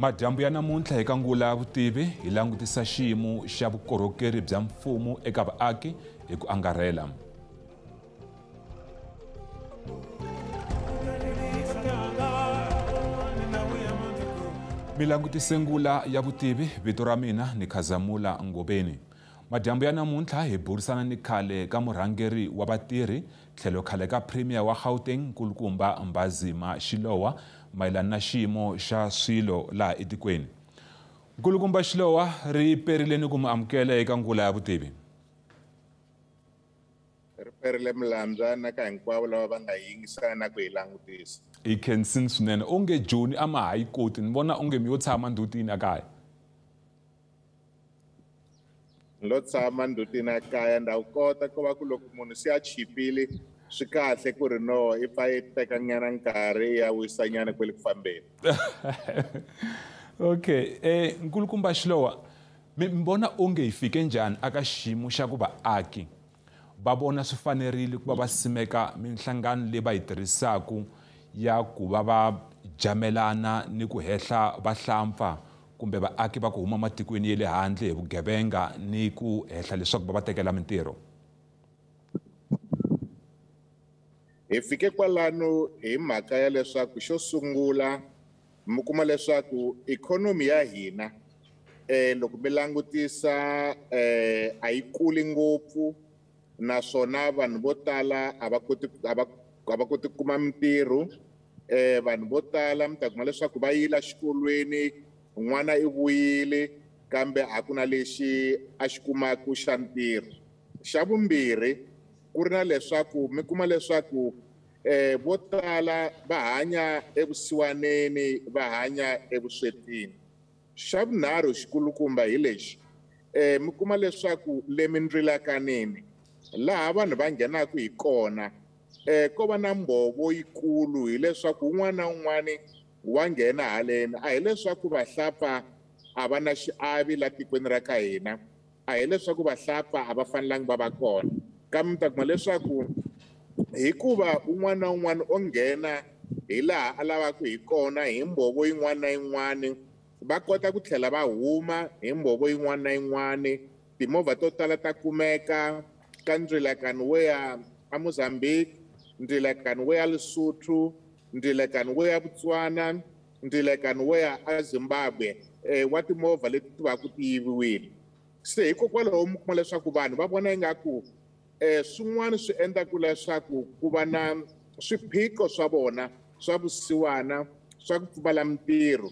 Madyambu ya namuntlha eka Ngula ya Vutivi hi langutisa xiyimo xa vukorhokeri bya mfumo eka vaaki hi ku angarhela. Mi langutise Ngula ya Vutivi, vito ra mina ni Khazamula Ngobeni. Madyambu ya namuntlha hi burisana ni khale ka murhangeri wa vatirhi tlhelo khale ka Premier wa Gauteng Nkulukumba Mbhazima Shilowa mayelana na xiyimo xa swilo laha etikweni. Nkulukumba Shilowa, ri perile ni ku mi amukela eka Ngula ya Vutivi. Ri perile Mlambyana na ka hinkwavo lava va nga yingisana na ku hi langutisa. Hi khensini swinene. Onge Joni a ma ha yi koti, ni vona onge mi yo tshama ndhutini a kaya. Lo tshama ndhutini a kaya, ndza wu kota ku va ku loko munhu se a chipile swi kahle ku ri no i pfa yi teka nyana nkarhi ya wisa nyana kwele ku fambeni. Okay, Nkulukumba Shilowa, mi vona onge hi fike njhani aka xiyimo xa ku vaaki va vona swi fanerile ku va va simeka minhlangano leyi va yi tirhisaka ya ku va va jamelana ni ku hehla vahlampfa kumbe vaaki va ku huma matikweni ya le handle hi vugevenga ni ku hehla leswaku va va tekela mintirho? Hi fike kwalano hi mhaka ya leswaku xo sungula mi kuma leswaku ikhonomi ya hina loko mi langutisa a yi kuli ngopfu, naswona vanhu vo tala a va koti a va koti ku kuma mintirho. Vanhu vo tala mi ta kuma leswaku va yila xikolweni, n'wana i vuyile kambe a ku na lexi a xi kumaka xa ntirho. Xa vumbirhi ku ri na leswaku mi kuma leswaku vo tala va hanya evusiwaneni, va hanya evuswetini. Xa vunharhu xikulukumba hi lexi, mi kuma leswaku le mindzilakaneni laha vanhu va nghenaka hi kona ko va na mbhovo yikulu, hileswaku un'wana na un'wana wa nghena haleni. A hileswaku vahlapfa a va na xiavi la tikweni ra ka hina, a hileswaku vahlapfa a va fanelangi va va kona, kambe mi ta kuma leswaku hikuva un'wana na un'wana o nghena hi laha a lavaka hi kona hi mbhovo yin'wana na yin'wana, va kota ku tlhela va huma hi mbhovo yin'wana na yin'wana. Timovha to tala ta kumeka ka ndzilakano wo ya eMozambique, ndzilakano wo ya Lesotho, ndzilakano wo ya Botswana, ndzilakano wo ya eZimbabwe, wa timovha leti ti va ku ti yiviwile. Se hikokwalaho mi kuma leswaku vanhu va vona ingaku swin'wana swi endlaku leswaku ku va na swiphiqo swa vona swa vusiwana, swa ku pfumala mintirho,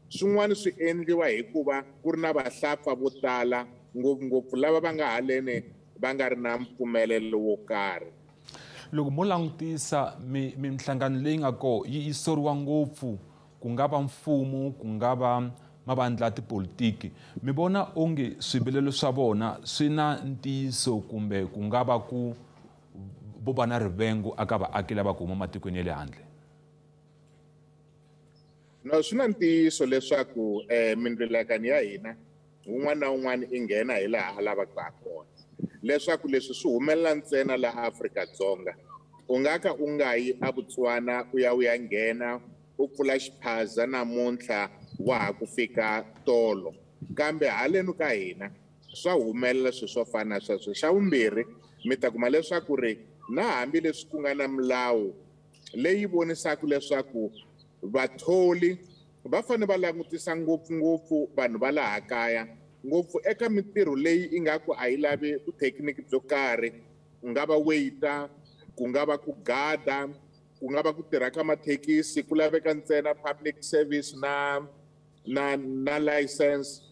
swin'wana swi endliwa hikuva ku ri na vahlapfa vo tala, ngopfungopfu lava va nga haleni va nga ri na mpfumelelo wo karhi. Loko mo langutisa minhlangano leyi nga kona yi soriwa ngopfu, ku nga va mfumo, ku nga va mavandla ya tipolitiki, mi vona onge swivilelo swa vona swi na ntiyiso kumbe ku nga va ku vo va na rivengo aka vaaki lava ku huma matikweni ya le handle? No, swi na ntiyiso leswaku mindzilakano ya hina un'wana na un'wana i nghena hi laha a lavaka ha kona. Leswaku leswi swi humelela ntsena laha Afrika-Dzonga, u nga ka u nga yi eBotswana u ya u ya nghena u pfula xiphaza namuntlha wa ha ku fika tolo, kambe haleni ka hina swa humelela swilo swo fana na sweswo. Xa vumbirhi mi ta kuma leswaku ri na hambileswi ku nga na milawu leyi vonisaka leswaku vatholi va fanele va langutisa ngopfungopfu vanhu va laha kaya, ngopfu eka mintirho leyi ingaku a yi lavi vuthekiniki byo karhi, ku nga va waiter, ku nga va ku gada, ku nga va ku tirha ka mathekisi, ku laveka ntsena public service na license,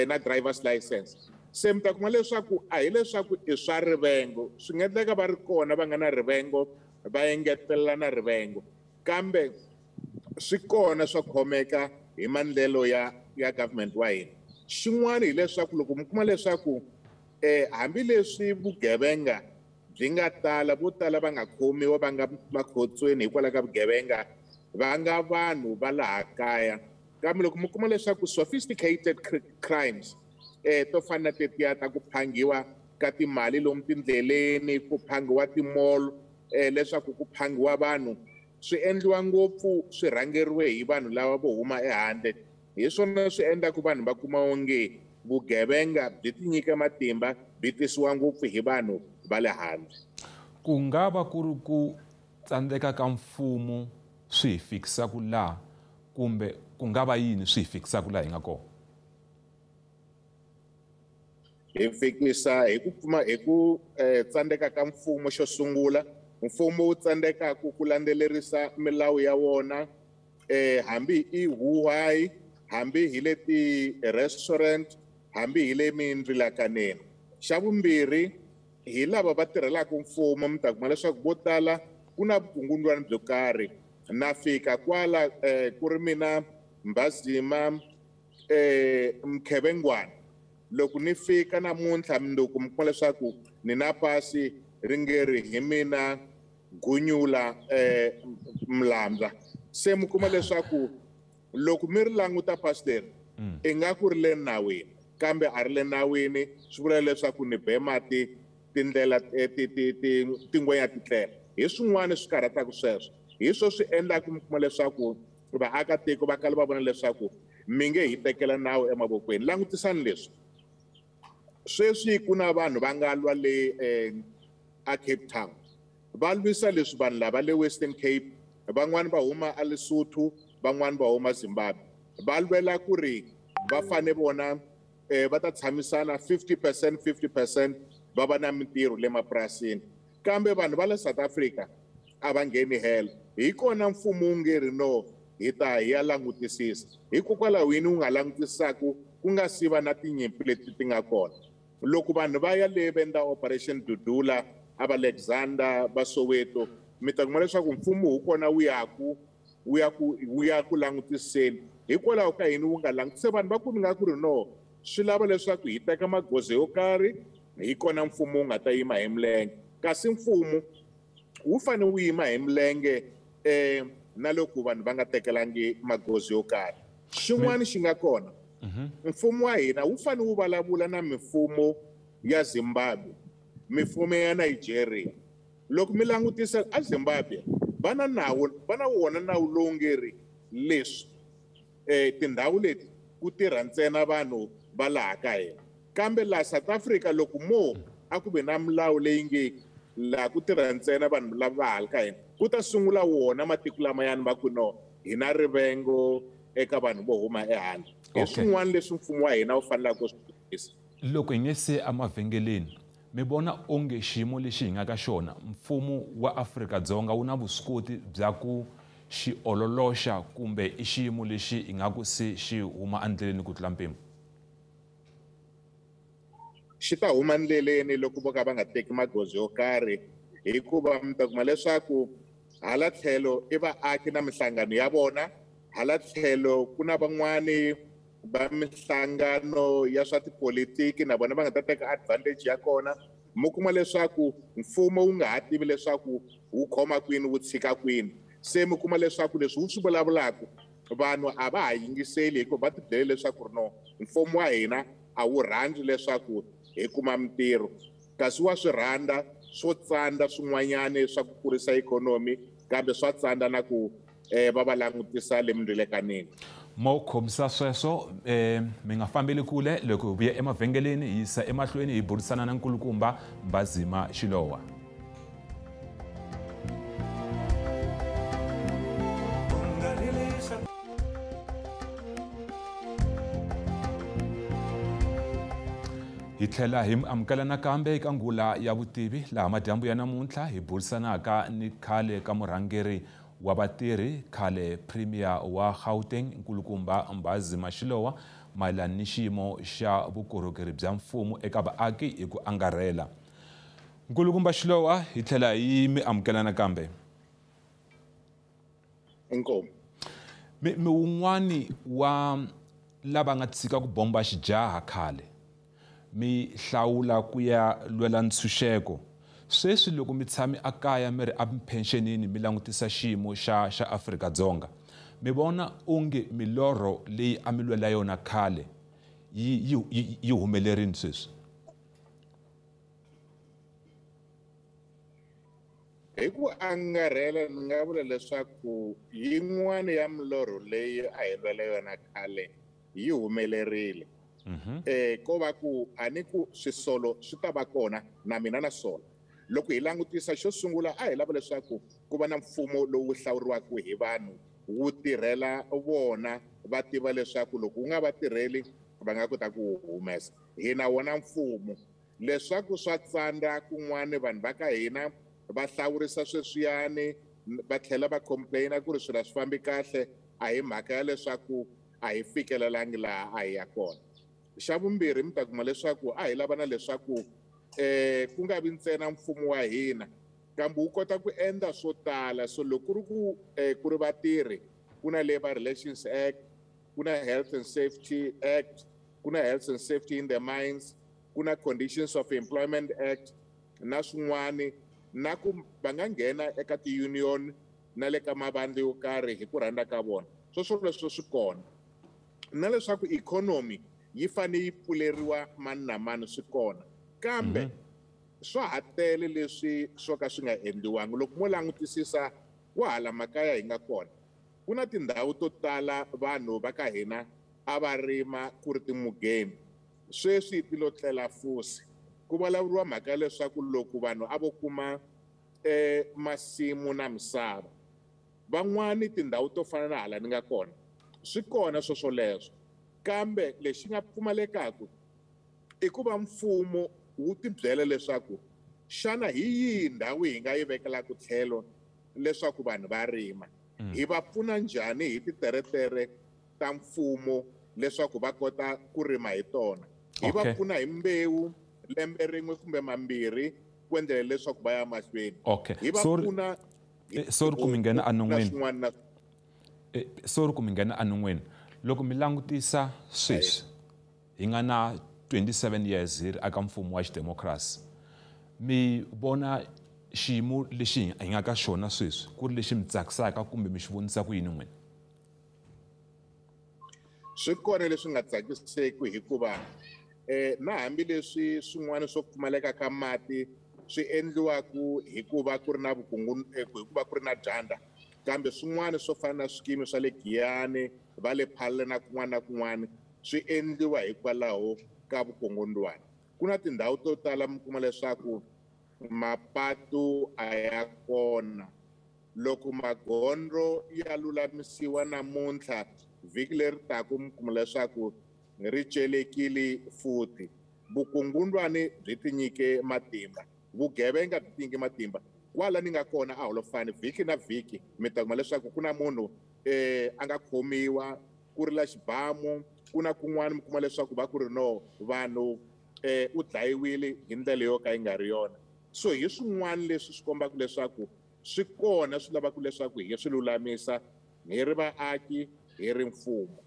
na driver's license. Se mi ta kuma leswaku a hileswaku i swa rivengo, swi nga endleka va ri kona va nga na rivengo, va engetelela na rivengo, kambe swi kona swa khomeka hi maendlelo ya government wa hina. Xin'wana hileswaku loko mi kuma leswaku hambileswi vugevenga byi nga tala, vo tala va nga khomiwa va nga makhotsweni hikwalaho ka vugevenga, va nga vanhu va laha kaya, kambe loko mi kuma leswaku sophisticated crimes to fana na tetiya ta ku phangiwa ka timali lomu tindleleni, ku phangiwa ti-mall, leswaku ku phangiwa vanhu, swi endliwa ngopfu swi rhangeriwe hi vanhu lava vo huma ehandle. Hi swona swi endlaku vanhu va kuma onge vugevenga byi tinyika matimba byi tisiwa ngopfu hi vanhu va le handle. Ku nga va ku ri ku tsandzeka ka mfumo swi hi fikisaka laha, kumbe ku nga va yini swi hi fikisaka laha hi nga kona? Hi fikisa hi ku pfuma hi ku tsandzeka ka mfumo. Xo sungula, mfumo wu tsandzekaku ku landzelerisa milawu ya wona, hambi i huhwayi, hambi hi le ti-restaurant, hambi hi le mindzilakaneni. Xa vumbirhi, hi lava va tirhelaka mfumo, mi ta kuma leswaku vo tala ku na vukungundzwani byo karhi. Na fika kwala ku ri mina Mbhazima Mkhevengwana, loko ni fika namuntlha mundzuku mi kuma leswaku ni na pasi ri nge ri hi mina Gunyula Mlambya. Se mi kuma leswaku loko mi ri languta pasi leri ingaku ri le nawini, kambe a ri le nawini. Swi vula leswaku ni be mati tindlela tingwenya ti tlela. Hi swin'wana swi karhataka sweswo, hi swo swi endlaka mi kuma leswaku vaakatiko va kala va vona leswaku mi nge hi tekela nawu emavokweni. Langutisani leswi, sweswi ku na vanhu va nga lwa le a Cape Town, va lwisa leswi vanhu lava le Western Cape, van'wani va huma a Lesotho, van'wani va huma Zimbabwe, va lwela ku ri va fane vona va ta tshamisana 50% 50% va va na mintirho le mapurasini. Kambe vanhu va le South Africa a va ngheni helo. Hi kona mfumo wu nge ri no, hi ta hi ya langutisisa. Hikokwalaho yini wu nga langutisaku ku nga si va na tinyimpi leti ti nga kona? Loko vanhu va ya le va endla Operation Dudula, a va Alexander, va Soweto, mi ta kuma leswaku mfumo wu kona wu ya ku langutiseni. Hikwalaho ka yini wu nga langutisi? Vanhu va ku mi nga ku ri no, swi lava leswaku hi teka magoza yo karhi, hi kona mfumo wu nga ta yima hi milenge. Kasi mfumo wu fanele wu yima hi milenge na loko vanhu va nga tekelangi magoza yo karhi. Xin'wana xi nga kona, mfumo wa hina wu fanele wu vulavula na mifumo ya Zimbabwe, mifumo ya Nigeria. Loko mi langutisa a Zimbabwe, va na nawu, va na wona nawu lowu nge ri leswi tindhawu leti ku tirha ntsena vanhu va laha ka hina. Kambe laha South Africa loko mo a ku ve na milawu leyi nge laha ku tirha ntsena vanhu lava va hala ka hina, ku ta sungula wona matiko lamayani va ku no, hi na rivengo eka vanhu vo huma ehandle. Hi swin'wana leswi mfumo wa hina wu faneleke ku swi tirhisa. Loko hi nge se emavhengeleni, mi vona onge xiyimo lexi hi nga ka xona, mfumo wa Afrika-Dzonga wu na vuswikoti bya ku xi ololoxa, kumbe i xiyimo lexi hi nga ku se xi huma endleleni ku tlula mpimo? Xi ta huma endleleni loko vo ka va nga teki magoza yo karhi, hikuva mi ta kuma leswaku hala tlhelo i vaaki na minhlangano ya vona, hala tlhelo ku na van'wani va minhlangano ya swa tipolitiki na vona va nga ta teka advantage ya kona. Mi kuma leswaku mfumo wu nga ha tivi leswaku wu khoma kwini wu tshika kwini. Se mi kuma leswaku leswi wu swi vulavulaka vanhu a va ha yingiseli, hikuva va tibyele leswaku ri no, mfumo wa hina a wu rhandzi leswaku hi kuma mintirho, kasi wa swi rhandza swo tsandza swin'wanyani swa ku kurisa ikhonomi, kambe swa tsandza na ku va va langutisa le mindzilekaneni. Mo khomisa sweswo, mi nga fambeli kule. Loko hi vuya emavhengeleni hi yisa emahlweni hi burisana na nkulukumba Mbhazima Shilowa. Hi tlhela hi amukela nakambe eka ngula ya vutivi laha madyambu ya namuntlha hi burisanaka ni khale ka murhangeri wa vatirhi, khale Premier wa Gauteng, nkulukumba Mbhazima Shilowa, mayelana ni xiyimo xa vukorhokeri bya mfumo eka vaaki hi ku angarhela. Nkulukumba Shilowa, hi tlhela hi mi amukela nakambe. Inkomu. Mi wun'wani wa lava nga tshika ku bomba xijaha khale, mi hlawula ku ya lwela ntshunxeko. Sweswi loko mi tshame ekaya mi ri empenxenini mi langutisa xiyimo xa Afrika-Dzonga, mi vona onge milorho leyi a mi lwela yona khale yi humelerini sweswi? Hi ku angarhela ni nga vula leswaku yin'wana ya milorho leyi a hi lwela yona khale yi humelerile. Ko va ku a ni ku swisolo swi ta va kona na mina na sola. Loko hi langutisa xo sungula a hi lava leswaku ku va na mfumo lowu hlawuriwaka hi vanhu wu tirhela vona, va tiva leswaku loko wu nga va tirheli va nga kota ku wu humesa. Hi na wona mfumo leswaku swa tsandza kun'wani vanhu va ka hina va hlawurisa sweswiyani va tlhela va complaina ku ri swilo a swi fambi kahle, a hi mhaka ya leswaku a hi fikelelangi laha a hi ya kona. Xa vumbirhi mi ta kuma leswaku a hi lava na leswaku ku nga vi ntsena mfumo wa hina kambe wu kota ku endla swo tala. So loko ku ri ku ku ri vatirhi, ku na Labour Relations Act, ku na Health and Safety Act, ku na Health and Safety in the Mines, ku na Conditions of Employment Act na swin'wani, na ku va nga nghena eka ti-union na le ka mavandla yo karhi hi ku rhandza ka vona. Swoswo leswo swi kona. Na leswaku ikhonomi yi fanele yi pfuleriwa mani na mani swi kona. Kambe swa ha tele leswi swo ka swi nga endliwangi. Loko mo langutisisa kwahala makaya hi nga kona, ku na tindhawu to tala vanhu va ka hina a va rima ku ri timugeni, sweswi ti lo tlela fusi. Ku vulavuriwa mhaka ya leswaku loko vanhu a vo kuma masimu na misava, van'wani tindhawu to fana na hala ni nga kona swi kona swoswoleswo. Kambe lexi nga pfumalekaka i ku va mfumo wu tibyela leswaku xana hi yihi ndhawu hi nga yi vekelaka tlhelo leswaku vanhu va rima, hi va pfuna njhani hi titeretere ta mfumo leswaku va kota ku rima hi tona, hi va pfuna hi mbewu lembe rin'we kumbe mambirhi ku endlela leswaku va ya mahlweni. Hi va pfuna. Sorry ku mi nghena enon'wini. Sorry ku mi nghena enon'wini. Loko mi langutisa sweswi hi nga na 27 years hi ri aka mfumo wa xidemokirasi, mi vona xiyimo lexi hi nga ka xona sweswi ku ri lexi mi tsakisaka kumbe mi xi vonisa ku yini n'wina? Swi kona leswi nga tsakiseki hikuva na hambileswi swin'wana swo pfumaleka ka mati swi endliwaka hikuva ku ri na hikuva ku ri na dyandza, kambe swin'wana swo fana na swikimi swa le Giyani, va le Phalle na kun'wana na kun'wana swi endliwa hikwalaho ka vukongondwana. Ku na tindhawu to tala mi kuma leswaku mapatu a ya kona. Loko magondzo ya lulamisiwa namuntlha, vhiki leri taka mi kuma leswaku ri celekile futhi. Vukungundwani byi tinyike matimba, vugevenga byi tinyike matimba. Kwala ni nga kona a Holofani, vhiki na vhiki mi ta kuma leswaku ku na munhu a nga khomiwa ku ri la xibamu, ku na kun'wana mi kuma leswaku va ku ri no vanhu u dlayiwile hi ndlela yo ka yi nga ri yona. So hi swin'wana leswi swi kombaka leswaku swi kona swi lavaka leswaku hi swi lulamisa hi ri vaaki, hi ri mfumo.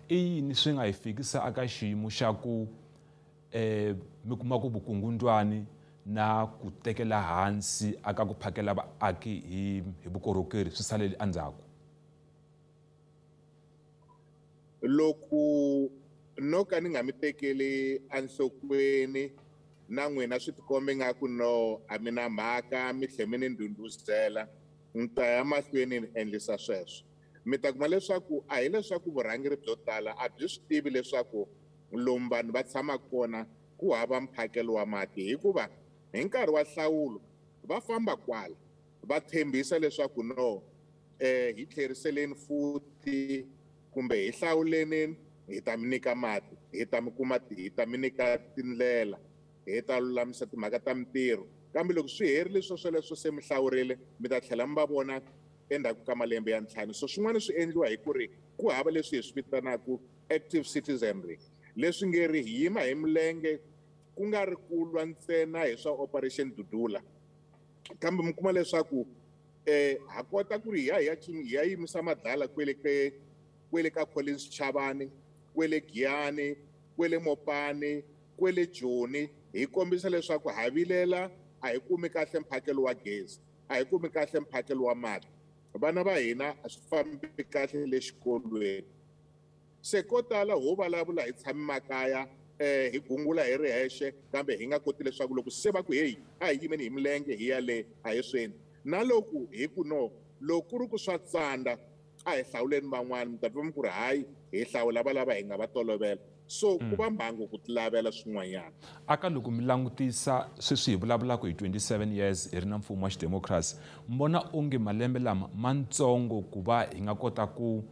I yini swi nga hi fikisa aka xiyimo xa ku mi kuma ku vukungundwani na ku tekela hansi aka ku phakela vaaki hi vukorhokeri swi salele endzhaku? Loko no ka ni nga mi tekeli enhlokweni na n'wina swi tikombe nga ku no a mi na mhaka, mi tlhe mi ni ndhundhuzela, ni ta ya mahlweni ni endlisa sweswo. Mi ta kuma leswaku a hi leswaku vurhangeri byo tala a byi swi tivi leswaku lomu vanhu va tshamaka kona ku hava mphakelo wa mati, hikuva hi nkarhi wa nhlawulo va famba kwala va tshembisa leswaku no hi tlheriseleni futhi kumbe hi hlawuleni hi ta mi nyika mati, hi ta mi kuma, hi ta mi nyika tindlela, hi ta lulamisa timhaka ta mintirho. Kambe loko swi herile swo swoleswo se mi hlawurile, mi ta tlhela mi va vona endzhaku ka malembe ya 5. So swin'wana swi endliwa hi ku ri ku hava leswi hi swi vitanaka active citizenry, leswi nge ri hi yima hi milenge ku nga ri ku lwa ntsena hi swa Operation Dudula, kambe mi kuma leswaku ha kota ku ri hi ya yimisa madlala kwele ka Collins Chabane, kwele Giyani, kwele Mopani, kwele Joni, hi kombisa leswaku ha vilela, a hi kumi kahle mphakelo wa gezi, a hi kumi kahle mphakelo wa mati, vana va hina a swi fambi kahle le xikolweni. Se ko tala ho vulavula hi tshami makaya, hi gungula hi ri hexe, kambe hi nga koti leswaku loko se va ku heyi a hi yimeni hi milenge hi ya le a hi sweni. Na loko hi ku no loko ku ri ku swa tsandza, a hi hlawuleni van'wana mi ta twa mi ku ri hayi hi hlawula valava hi nga va tolovela. So ku va mhangu ku tilavela swin'wanyana. Aka loko mi langutisa sweswi hi vulavulaka hi 27 years hi ri na mfumo wa xidemokirasi, mi vona onge malembe lama mantsongo ku va hi nga kota ku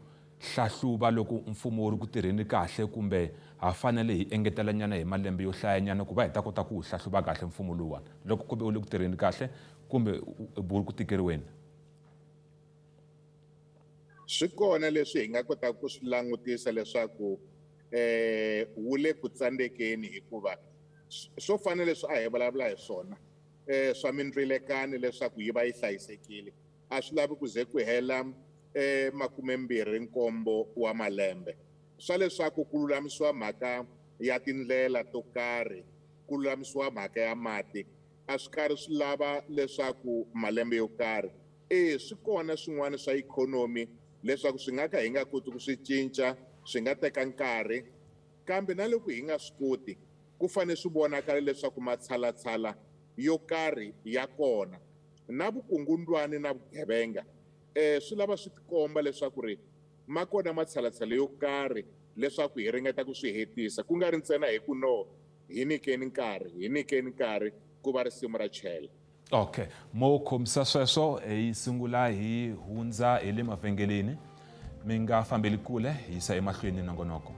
hlahluva loko mfumo wu ri ku tirheni kahle, kumbe ha fanele hi engetelanyana hi malembe yo hlayanyana ku va hi ta kota ku wu hlahluva kahle mfumo lowuwani loko kumbe wu le ku tirheni kahle kumbe wu ri ku tikeriweni? Swi kona leswi hi nga kotaka ku swi langutisa leswaku wu le ku tsandzekeni, hikuva swo fana leswi a hi vulavula hi swona swa mindzilekano leswaku yi va yi hlayisekile a swi lavi ku ze ku hela 27 wa malembe. Swa leswaku ku lulamisiwa mhaka ya tindlela to karhi, ku lulamisiwa mhaka ya mati, a swi karhi swi lava leswaku malembe yo karhi. Swi kona swin'wana swa ikhonomi leswaku swi nga ka hi nga koti ku swi cinca, swi nga teka nkarhi, kambe na loko hi nga swi koti ku fanele swi vonakala leswaku matshalatshala yo karhi ya kona. Na vukungundwani na vugevenga swi lava swi tikomba leswaku ri ma kona matshalatshala yo karhi leswaku hi ringeta ku swi hetisa, ku nga ri ntsena hi ku no hi nyikeni nkarhi, hi nyikeni nkarhi ku va risimu ra chela. Okay, mo khomisa sweswo hi sungula hi hundza hi le mavhengeleni, mi nga fambeli kule, hi yisa emahlweni nongonoko.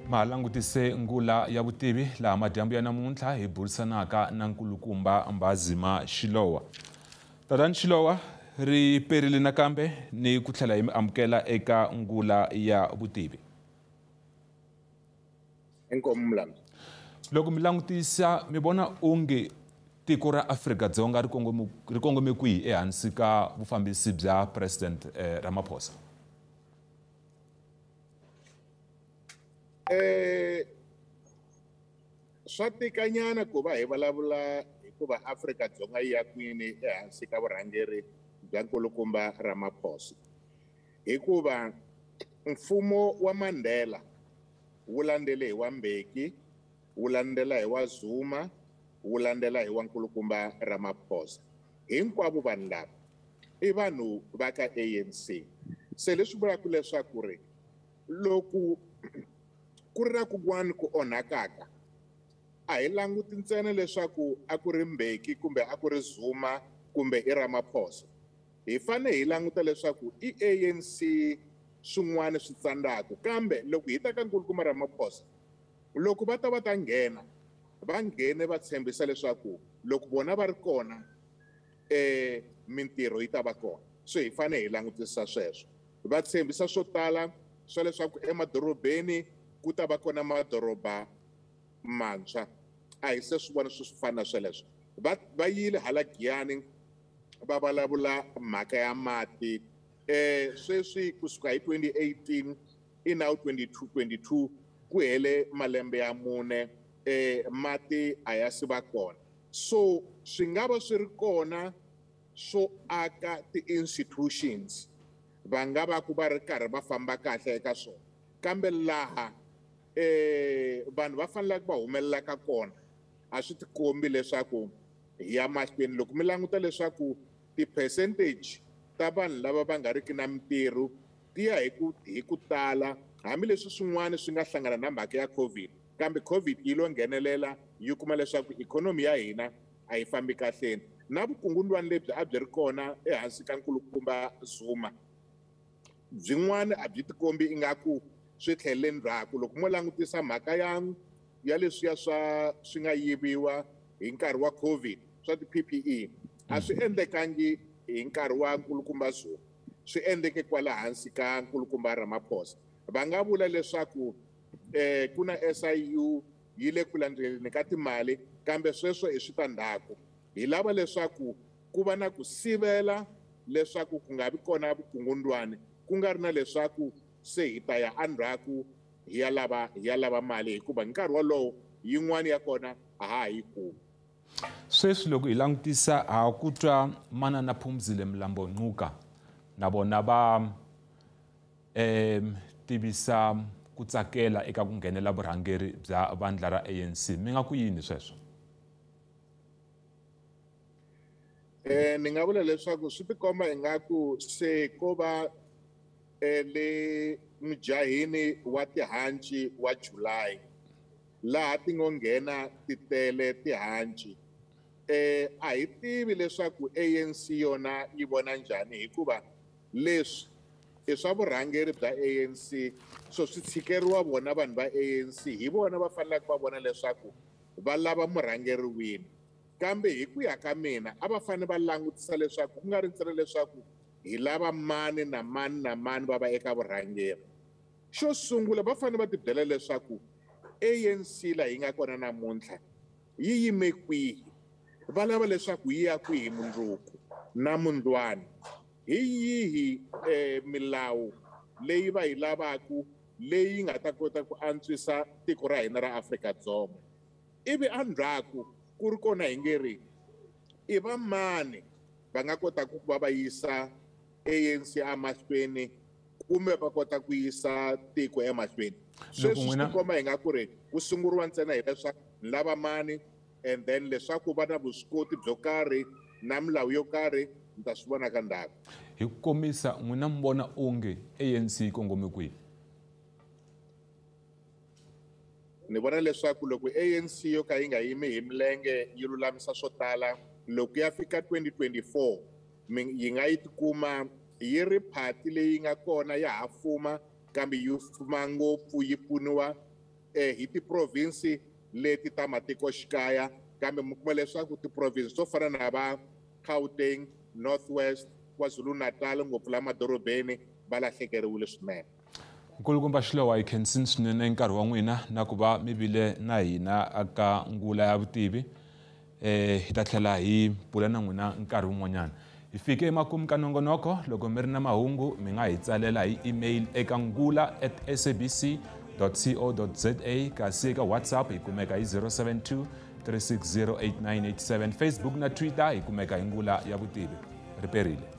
Ma langutise ngula ya vutivi laha madyambu ya namuntlha hi burisanaka na nkulukumba Mbhazima Shilowa. Tatani Shilowa, ri perile nakambe ni ku tlhela hi mi amukela eka ngula ya vutivi. Inkomu mlambi. Loko mi langutisa mi vona onge tiko ra Afrika-Dzonga ri kongome kwihi ehansi ka vufambisi bya President Ramaphosa? Swa tikanyana ku va hi vulavula hikuva Afrika-Dzonga yi ya kwini ehansi ka vurhangeri bya nkulukumba Ramaphosa, hikuva mfumo wa Mandela wu landzele hi wa Mbeki, wu landzela hi wa Zuma, wu landzela hi wa nkulukumba Ramaphosa. Hinkwavo vanhu lava i vanhu va ka ANC. Se leswi vulaka leswaku ri loko ku ri na kun'wana ku onhakaka, a hi languti ntsena leswaku a ku ri Mbeki kumbe a ku ri Zuma kumbe i Ramaphosa. Hi fanele hi languta leswaku i ANC swin'wana swi tsandzaka. Kambe loko hi ta ka nkulukumba Ramaphosa, loko va ta va ta nghena, va nghene va tshembisa leswaku loko vona va ri kona mintirho yi ta va kona. So hi fanele hi langutisa sweswo. Va tshembisa swo tala swa leswaku emadorobeni ku ta va kona madoroba mantshwa. A hi se swi vona swi fana na sweleswo. Va yile hala Giyani va vulavula mhaka ya mati. Sweswi kusuka hi 2018 i now 22 ku hele malembe ya 4 mati a ya si va kona. So swi nga va swi ri kona swo aka ti-institutions, va nga va ku va ri karhi va famba kahle eka swona, kambe laha vanhu va faneleke va humelelaka kona a swi tikombi leswaku hi ya mahlweni. Loko mi languta leswaku ti-percentage ta vanhu lava va nga riki na mintirho ti ya hi ku tala, hambileswi swin'wana swi nga hlangana na mhaka ya COVID, kambe COVID yi lo nghenelela yi kuma leswaku ikhonomi ya hina a yi fambi kahleni. Na vukungundwani lebyi a byi ri kona ehansi ka nkulukumba Zuma, byin'wana a byi tikombi ingaku swi tlhelele ndzhaku. Loko mo langutisa mhaka ya leswiya swa swi nga yiviwa hi nkarhi wa COVID swa ti-PPE, a swi endlekangi hi nkarhi wa nkulukumba Zuma, swi endleke kwala hansi ka nkulukumba Ramaphosa. Va nga vula leswaku ku na SIU yi le ku landzeleni ka timali, kambe sweswo i switandzhaku. Hi lava leswaku ku va na ku sivela leswaku ku nga vi kona vukungundwani, ku nga ri na leswaku se hi ta ya endzhaku hi ya lava mali, hikuva hi nkarhi wolowo yin'wana ya kona a ha ha yi kumi. Sweswi loko hi langutisa ha ku twa manana Phumzile Mlambo Ngcuka na vona va tivisa ku tsakela eka ku nghenela vurhangeri bya vandla ra ANC. Mi nga ku yini sweswo? Ni nga vula leswaku swi tikomba ingaku se ko va le mujahini wa tihanci wa July laha ti ngo nghena ti tele tihanci. A hi tivi leswaku ANC yona yi vona njhani, hikuva leswi i swa vurhangeri bya ANC, so swi tshikeriwa vona vanhu va ANC, hi vona va faneleke va vona leswaku va lava murhangeri wini. Kambe hi ku ya ka mina a va fanele va langutisa leswaku ku nga ri ntsena leswaku hi lava mani na mani na mani va va eka vurhangeri. Xo sungula va fanele va tibyela leswaku ANC laha yi nga kona namuntlha yi yime kwihi, va lava leswaku yi ya kwihi mundzuku na mundlwana, hi yihi milawu leyi va yi lavaku leyi nga ta kota ku antswisa tiko ra hina ra Afrika-Dzonga. Ivi endzhaku ku ri kona hi nge ri i va mani va nga kotaka ku va va yisa ANC emahlweni kumbe va kota ku yisa tiko emahlweni. Sweswi swi tikomba hi nga ku ri ku sunguriwa ntsena hileswaku lava mani, and then leswaku va na vuswikoti byo karhi na milawu yo karhi ni ta swi vona ka ndzhaku. Hi ku komisa, n'wina mi vona onge ANC yi kongome kwihi? Ni vona leswaku loko ANC yo ka yi nga yimi hi milenge yi lulamisa swo tala, loko ya fika 2024 yi nga yi tikuma yi ri phati leyi nga kona ya ha fuma, kambe yi fuma ngopfu yi pfuniwa hi tiprovinsi leti ta matikoxikaya, kambe mi kuma leswaku tiprovinsi to fana na va Gauteng, North West, KwaZulu-Natal, ngopfu la madorobeni va lahlekeriwile swinene. Nkulukumba Shilowa, hi khensini swinene nkarhi wa n'wina na ku va mi vile na hina ka Ngula ya Vutivi. Hi ta tlhela hi bula na n'wina nkarhi wun'wanyana. Hi fike emakumu ka nongonoko. Loko mi ri na mahungu mi nga hi tsalela hi email eka ngula@sabc.co.za, kasi eka WhatsApp hi kumeka hi 072 360 8987, Facebook na Twitter hi kumeka hi Ngula ya Vutivi. Riperile.